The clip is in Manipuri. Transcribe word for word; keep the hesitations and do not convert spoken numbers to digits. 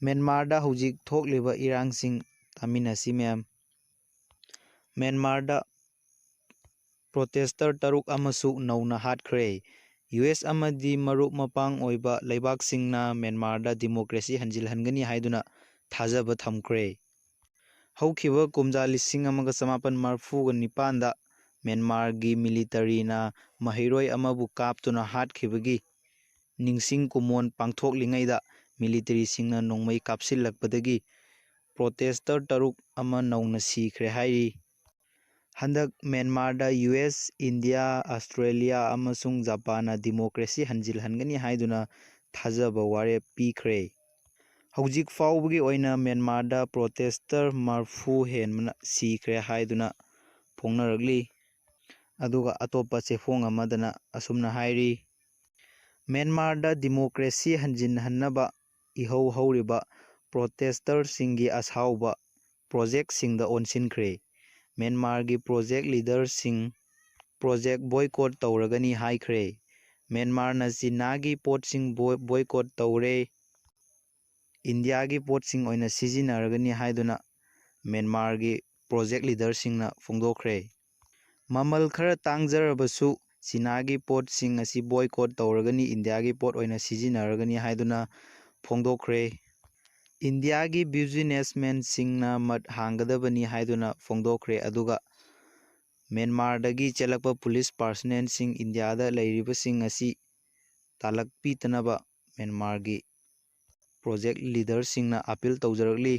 ꯃ꯭ꯌꯥꯟꯃꯥꯔꯗ ꯍꯧꯖꯤꯛ ꯊꯣꯛꯂꯤꯕ ꯏꯔꯥꯡꯁꯤꯡ ꯇꯥꯃꯤꯟꯅꯁꯤ ꯃꯌꯥꯝ꯫ ꯃ꯭ꯌꯥꯟꯃꯥꯔꯗ protester ꯇꯔꯨꯛ ꯑꯃꯁꯨ ꯅꯧꯅ ꯍꯥꯠꯈ꯭ꯔꯦ꯫ ꯌꯨ ꯑꯦꯁ ꯑꯃꯗꯤ ꯃꯔꯨꯞ ꯃꯄꯥꯡ ꯑꯣꯏꯕ ꯂꯩꯕꯥꯛꯁꯤꯡꯅ ꯃ꯭ꯌꯥꯟꯃꯥꯔꯗ democracy ꯍꯟꯖꯤꯜꯍꯟꯒꯅꯤ ꯍꯥꯏꯗꯨꯅ ꯊꯥꯖꯕ ꯊꯝꯈ꯭ꯔꯦ꯫ ꯍꯧꯈꯤꯕ ꯀꯨꯝꯖꯥ ꯂꯤꯁꯤꯡ ꯑꯃꯒ ꯆꯃꯥꯄꯟ ꯃꯔꯤꯐꯨꯒ ꯅꯤꯄꯥꯟꯗ ꯃ꯭ꯌꯥꯟꯃꯥꯔꯒꯤ militaryꯅ ꯃꯍꯩꯔꯣꯏ ꯑꯃꯕꯨ ꯀꯥꯞꯇꯨꯅ ꯍꯥꯠꯈꯤꯕꯒꯤ ꯅꯤꯡꯁꯤꯡ ꯀꯨꯝꯑꯣꯟ ꯄꯥꯡꯊꯣꯛꯂꯤꯉꯩꯗ militaryꯁꯤꯡꯅ ꯅꯣꯡꯃꯩ ꯀꯥꯞꯁꯤꯜꯂꯛꯄꯗꯒꯤ protester ꯇꯔꯨꯛ ꯑꯃ ꯅꯧꯅ ꯁꯤꯈ꯭ꯔꯦ ꯍꯥꯏꯔꯤ꯫ ꯍꯟꯗꯛ ꯃ꯭ꯌꯥꯟꯃꯥꯔꯗ ꯌꯨ ꯑꯦꯁ, ꯏꯟꯗꯤꯌꯥ, ꯑꯁꯇ꯭ꯔꯦꯂꯤꯌꯥ ꯑꯃꯁꯨꯡ ꯖꯄꯥꯟꯅ democracy ꯍꯟꯖꯤꯜꯍꯟꯒꯅꯤ ꯍꯥꯏꯗꯨꯅ ꯊꯥꯖꯕ ꯋꯥꯔꯦꯞ ꯄꯤꯈ꯭ꯔꯦ꯫ ꯍꯧꯖꯤꯛ ꯐꯥꯎꯕꯒꯤ ꯑꯣꯏꯅ ꯃ꯭ꯌꯥꯟꯃꯥꯔꯗ protester ꯃꯔꯤꯐꯨ ꯍꯦꯟꯕꯅ ꯁꯤꯈ꯭ꯔꯦ ꯍꯥꯏꯗꯨꯅ ꯐꯣꯡꯅꯔꯛꯂꯤ꯫ ꯑꯗꯨꯒ ꯑꯇꯣꯞꯄ ꯆꯦꯐꯣꯡ ꯑꯃꯗꯅ ꯑꯁꯨꯝꯅ ꯍꯥꯏꯔꯤ, ꯃ꯭ꯌꯥꯟꯃꯥꯔꯗ democracy ꯍꯟꯖꯤꯟꯍꯟꯅꯕ ꯏꯍꯧ ꯍꯧꯔꯤꯕ protesterꯁꯤꯡꯒꯤ ꯑꯁꯥꯎꯕ projectꯁꯤꯡꯗ ꯑꯣꯟꯁꯤꯟꯈ꯭ꯔꯦ꯫ ꯃ꯭ꯌꯥꯟꯃꯥꯔꯒꯤ project leaderꯁꯤꯡ project boycott ꯇꯧꯔꯒꯅꯤ ꯍꯥꯏꯈ꯭ꯔꯦ꯫ ꯃ꯭ꯌꯥꯟꯃꯥꯔꯅ ꯆꯤꯅꯥꯒꯤ ꯄꯣꯠꯁꯤꯡ ꯕꯣ-, boycott ꯇꯧꯔꯦ꯫ ꯏꯟꯗꯤꯌꯥꯒꯤ ꯄꯣꯠꯁꯤꯡ ꯑꯣꯏꯅ ꯁꯤꯖꯤꯟꯅꯔꯒꯅꯤ ꯍꯥꯏꯗꯨꯅ ꯃ꯭ꯌꯥꯟꯃꯥꯔꯒꯤ project leaderꯁꯤꯡꯅ ꯐꯣꯡꯗꯣꯛꯈ꯭ꯔꯦ꯫ ꯃꯃꯜ ꯈꯔ ꯇꯥꯡꯖꯔꯕꯁꯨ ꯆꯤꯅꯥꯒꯤ ꯄꯣꯠꯁꯤꯡ ꯑꯁꯤ boycott ꯇꯧꯔꯒꯅꯤ, ꯏꯟꯗꯤꯌꯥꯒꯤ ꯄꯣꯠ ꯑꯣꯏꯅ ꯁꯤꯖꯤꯟꯅꯔꯒꯅꯤ ꯍꯥꯏꯗꯨꯅ ꯐꯣꯡꯗꯣꯛꯈ꯭ꯔꯦ꯫ ꯏꯟꯗꯤꯌꯥꯒꯤ businessmanꯁꯤꯡꯅ ꯃꯠ ꯍꯥꯡꯒꯗꯕꯅꯤ ꯍꯥꯏꯗꯨꯅ ꯐꯣꯡꯗꯣꯛꯈ꯭ꯔꯦ꯫ ꯑꯗꯨꯒ ꯃ꯭ꯌꯥꯟꯃꯥꯔꯗꯒꯤ ꯆꯦꯜꯂꯛꯄ police personnelꯁꯤꯡ ꯏꯟꯗꯤꯌꯥꯗ ꯂꯩꯔꯤꯕꯁꯤꯡ ꯑꯁꯤ ꯇꯥꯂꯛꯄꯤꯗꯅꯕ ꯃ꯭ꯌꯥꯟꯃꯥꯔꯒꯤ project leaderꯁꯤꯡꯅ appeal ꯇꯧꯖꯔꯛꯂꯤ꯫